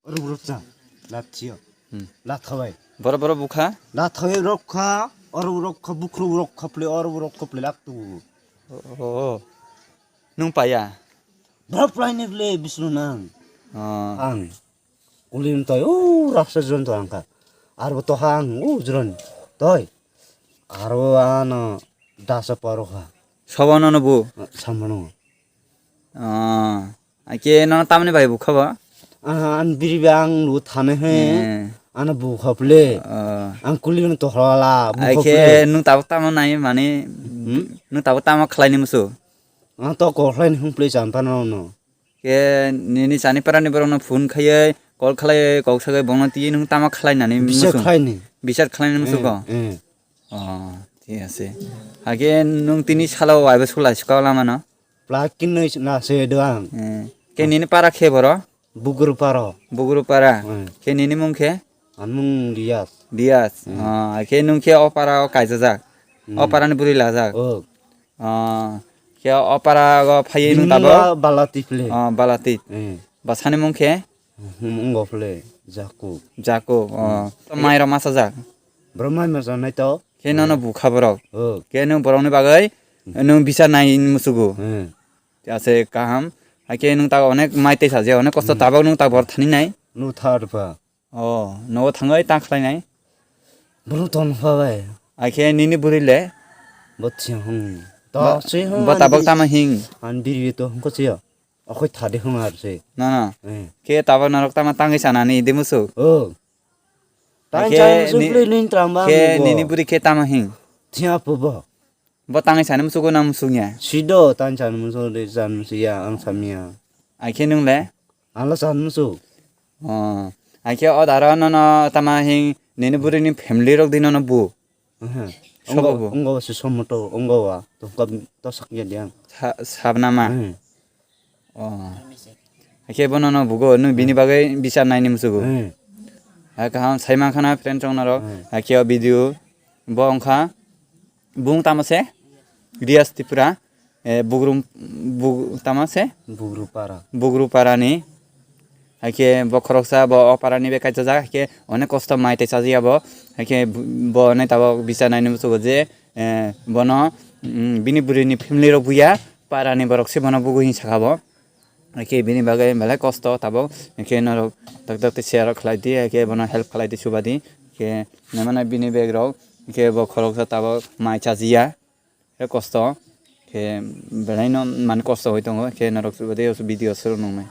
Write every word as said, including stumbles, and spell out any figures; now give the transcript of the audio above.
Oro oro cha. Lat chiyo. Hmm. Lat khabai. Boro boro bukha? Lat khabai rok kha, oro rok kha, bukhro rok kha ple, oro rok kha ple lak tu. Oh, oh, oh. Nung paya? Boro plai ni ple bisnu nang. Oh. Ang. Kulim toi, oh, raksa jron to ang kha. Arbo to hang, oh, jron. Toi. Arbo ano dasa paro kha. Sobo no no bu? Samano. Ah, ake no tamni bai bukha ba? Ah, an biri ba ang lu thane he. Eh. Ano bukha ple. Ah. Ang kuli no to hala, bukha ple. Ake nung tabuk tamo nai mani, hmm? Nung tabuk tamo khlai ni musu? Ang to ko khlai ni hung ple cham pa no no. Ke nini chani para ni borok no phone khaiye, call khlaiye, kok sagai bongno twi nung tamo khlai nani musu? Bisar khlai ni. Bisar khlai ni musu ko? Eh, eh. Oh, thik ase. Ake nung tini salo waibo sula sika lama no? Plakin noi na se do ang. Eh, ke nini para khe boro? Bugru paro. Bugru para. Eh. Ke nini mung khe? An mung Dias. Dias. Eh. Ah, ke nung khe o para o kaijajak. Hmm. O para ni buri lajak. Oh. Ah, ke o para go phaiye nung tabo? Bini mung Balatit le. Ah, Balatit. Eh. Basani mung khe? Hmm, wngkha ple Jakub. Jakub, oh. Hmm. To mai rok masa jak? Bro mai masa nai to. Khe nono bukha borok. Oh. Khe nwng borokni bagwi nwng bisa nai musugo. Hmm. Ase kaham. Hakhe nwng ta onek mai tei saje, onek kosto tabok nwng ta bor thani nai. Nwng thar pha. Oh, nogo thangwi ta khlai nai. Bro ton pha bai. Hakhe nini buri le? Bo thia hung. Bo, ta se hung bo tabok ani tama hing. An biri to hung ko chiya. Akhoi thade hung ar se. Na, na. Eh. Khe tabok norok tama tangwi sanani de musuk. Oh. Tang khe chai musuk ni, le nin tram ba khe ni bo. Nini buri khe tama hing. Thia po bo. Bo tangwi sani musuk na musuk ya. Sido tang chan musuk de chan musuk ya ang samya. Ai khe nung le? Ang la chan musuk. Oh. Ai khe o daro no no tama hing nini buri ni family rok di no no bu. Aha. Sobo bo. Ongo, ongo se somoto, ongo wa. To kab, to sakya diang. Sa-, sabnama. Hmm. Oh. Hakhe bono no bugo, nung bini bagwi bichar naini musugo. Hmm. Ha kaham sai mankha na friend rok norok. Hmm. Hakhe o video bo wngkha bung tamo se Riyas Tripura. Eh, Bugrum, Bug-, tama se? Bugru para. Bugru para ni. Hakhe bo khoroksa bo o para ni be kaisa jak, hakhe onek kosto mai tei chajiya bo. Hakhe bo ne tabo bisa nai ni musugo je, eh, bono, mm, bini buri ni family rok buya, para ni borok se bono bugo hin saka bo. Hakhe bini bagwi belai kosto tabo. Hakhe norok tak tak tei share rok khlai di, hakhe bono help khlai di suba di. Hakhe namana bini bag rok, hakhe bo khoroksa tabo mai chajiya. He kosto, khe belai no mani kosto hoi tongo, khe norok video se rw nung nai.